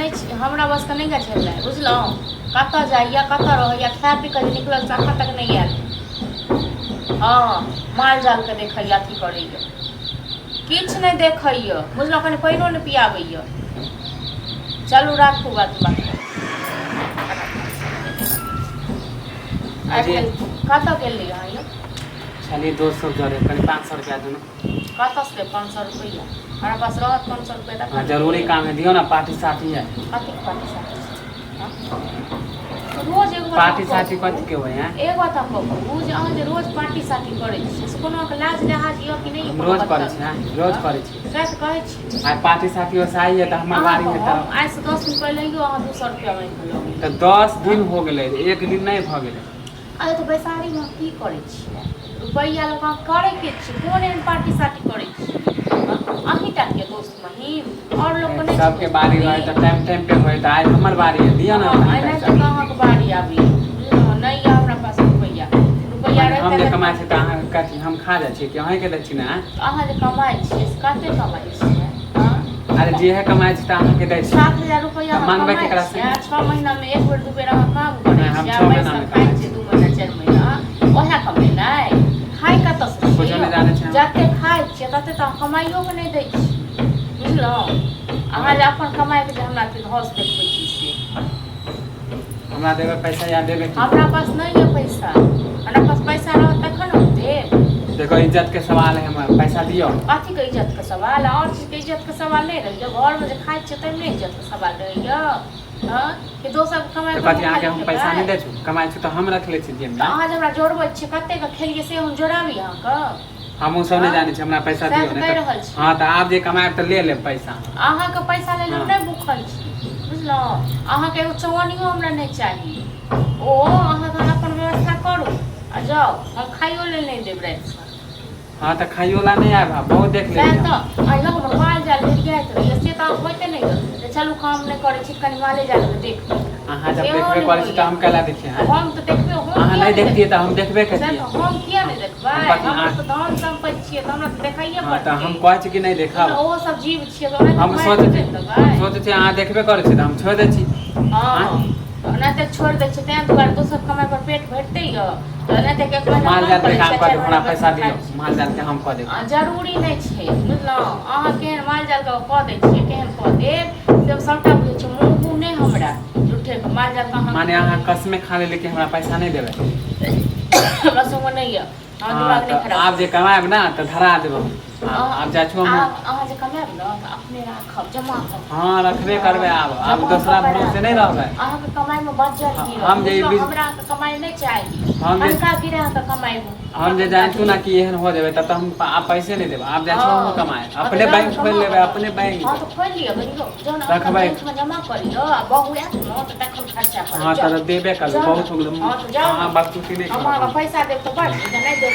नहि छी, हमरा बसके नहि यऽ झेलनाइ, बुझलहुँ? कतऽ जाइए, कतऽ रहैए, खाय पी कऽ जे निकलल से एखन तक नहि आयल। हँ, माल जालके देखैए, अथी करैए, किछु नहि देखैए, बुझलहुँ? कनि पानिओ नहि पियाबैए। चलू, राखू, बात बात आबि गेल। कतऽ गेल रहियै अहाँ यौ? छलियै दोस्त सब जरे, कनि 500 रुपया दू ने। कतऽ से 500 रुपैआ? हमरा पास रहत 500 रुपैआ तखन? हाँ, जरूरी काम है, दियौ ना, पार्टी साथी है। कथी पार्टी साथी? हाँ? रोज एगो बात पार्टी हम साथी कहू। कथी के होइ है? एक बात हम कहू जे अहाँ जे रोज पार्टी साथी करै छियै से कोनो अहाँके लाज लिहाज यऽ कि नहि? हम रोज करै छी? हाँ, रोज करै छी। सएह तऽ कहै छी। आइ पार्टी साथी ओसे आई है तऽ हमर बारी है तऽ आइ से 10 दिन पहिलहियो अहाँ 200 रुपया मांगि कऽ लऽ गेलियै। तऽ 10 दिन हो गेलै, एक दिन नहि भऽ गेलै। अरे, तऽ बैसारीमे अहाँ की करै छियै? रुपैआ लऽ कऽ अहाँ करै के छी? कोन एहन पार्टी सार्टी करै छी? अहीं टा के दोस्त महीम, आओर लोकके नहि? सबके बारी रहै तऽ टाइम टाइम पे होइ, तऽ आइ हमर बारी है, दिअ ना। हँ, तनी एनाहिते पैसा। तऽ अहाँके बारी आबैए, बुझलहुँ? नहि यऽ हमरा पास रुपैआ। रुपैआ हम रहितै जे तऽ कमाइ छी तऽ अहाँ कथी, हम खा जाइ छी कि अहीँके दै छी ने? अहाँ जे कमाइ छियै से कते कमाइ छियै, हँ? अरे, जेहे कमाइ छी तऽ अहाँके दै छी। 7000 रुपैआ अहाँ माँगबै कमाइ केकरा से? छियै आ 6 महीनामे एक बेर दू बेर अहाँ काम करै नहि, हम छियै आ 6 महीनामे बैसल खाइ कमाइ छियै 2 महीना 4 महीना, ओएह कमेनाइ? खाइ कतऽसँ कुछो छियै? नहि जानै छी हम। जते खाइ छियै तते तऽ अहाँ कमाइयो के नहि दै छियै, बुझलहुँ? अहाँ जे अपन कमाइके जे हमरा अथी धस देखबै छी से हमरा देबै पैसा या देबै की? हमरा पास नहि यऽ पैसा। हमरा पास पैसा रहत तखन हम देब। देखो, इज्जत के सवाल है हमर, पैसा दियौ। कथीके इज्जतके सवाल? आओर चीजके इज्जतके सवाल नहि रहैए? घरमे जे खाइ छियै ताहिमे नहि इज्जतके सवाल रहैए? हँ, कि दोसरके कमाइ तऽ कऽ कथी, अहाँके खाली हम पैसा नहि खेबै? दै छी? कमाइ छी तऽ हम रख लै छी तऽ जेबमे। अहाँ जे हमरा जोड़बै छियै, कतेक खेलियै से हम जोड़ाबी अहाँके? हम ओ सब नहि हँ, जानै छी, हमरा पैसा सएह दियौ। तऽ नहि कहि तऽ रहल छी। हँ, तऽ आब जे कमायब तऽ ले लेब पैसा। अहाँके पैसा लेल हम हँ। नहि भूखल छी, बुझलहुँ? अहाँके एगो चौअनियो हमरा नहि चाही। ओ अहाँ तहन अपन व्यवस्था करू आ जाउ, हम खाइयो लेल नहि देब रातिसँ। हँ, तऽ खाइयो ला नहि आयब, बहुत देख सएह लेलियै हम। तऽ आ यौ, हमर माल जाल भेटियाइत रहैए से तऽ अहाँ होइते नहि यऽ जे चलू, काम नहि करै छी तऽ कनि माले जालके देख ली। अहाँ जब सेहो देखबे नहि करै छी तऽ होइए। हम कैला देखियै? आँय? हम तऽ देखबे, हम अहाँ किया नहि नहि देखतियै देखबै? तऽ हम देखबे सएह करितियै। तऽ हम किया नहि देखबै? हम कथी हम अहाँ तऽ धन सम्पत्ति छियै तऽ हमरा तऽ देखैए हँ, तऽ पड़तै। हम कहै छी कि नहि बुझलहुँ? देखब। ओहो सब जीव छियै तऽ ओनाहिते हम मारि सोचै थोड़े छी ने देबै। सोचै छी अहाँ देखबे करै छी तऽ हम छोड़ि दै छी। हँ, आँय? ओनाहिते छोड़ि दै छियै, तें दुआरे दोसर कमाइ पर पेट भरिते यऽ तऽ ओनाहिते एक महीना माल काम जाल के करै काम छियै, कऽ 4 देब, महीना हमरा पैसा बैसल दियौ। खाइ छियै। माल जाल के हम कऽ देब। जरूरी नहि छै, बुझलहुँ? अहाँ केहन माल जालके कऽ दै छियै, केहन कऽ देब से हम सभटा बुझै छियै। मुँह नहि हमरा झूठेके माल जालके अहाँ माने अहाँ कसमे खा लेली कि हमरा पैसा नहि देबै। हमरा संगे नहि यऽ, अहाँ हँ, दिमाग नहि तऽ खराब आब जे करू। कमायब ने तऽ धरा देब हम। आब अहाँ आब जाइ छी हम। आब अहाँ जे कमायब ने तऽ अपने राखब जमा कऽ कऽ। हँ, रखबे बुझलहुँ? करबै आब। आब जमा दोसरा कऽ कऽ भरोसे नहि राखब। रहबै। अहाँके कमाइमे बज्जर गिरत, हम जे ई बुझलहुँ? बीज हमरा अहाँके कमाइ नहि चाही। हम जे कनका गिरा कऽ कमाइ हम जे कनका जानतू ने गिरा। कि एहन हो जेबै तब तऽ हम आब पैसे नहि देबै। आब जाइ छी हमहूँ हँ कमाए। हँ, तऽ अपने जाउ ने, बैंक खोलि कमाउ लेबै कतऽ। अपने बैंक। हँ, तऽ खोलि लिअ बहिनो, जहन अपना रखबै। बैंकमे जमा कऽ लिअ आ बहु आयत ने तऽ तखन खर्चा करब। हँ, जाउ तऽ देबे करबै। जाउ ने। बहुत हो गेलै। हँ, तऽ जाउ ने। अहाँ बकचूती नहि हम करब। अहाँके पैसा देब तऽ बड़ नीक, नहि देब।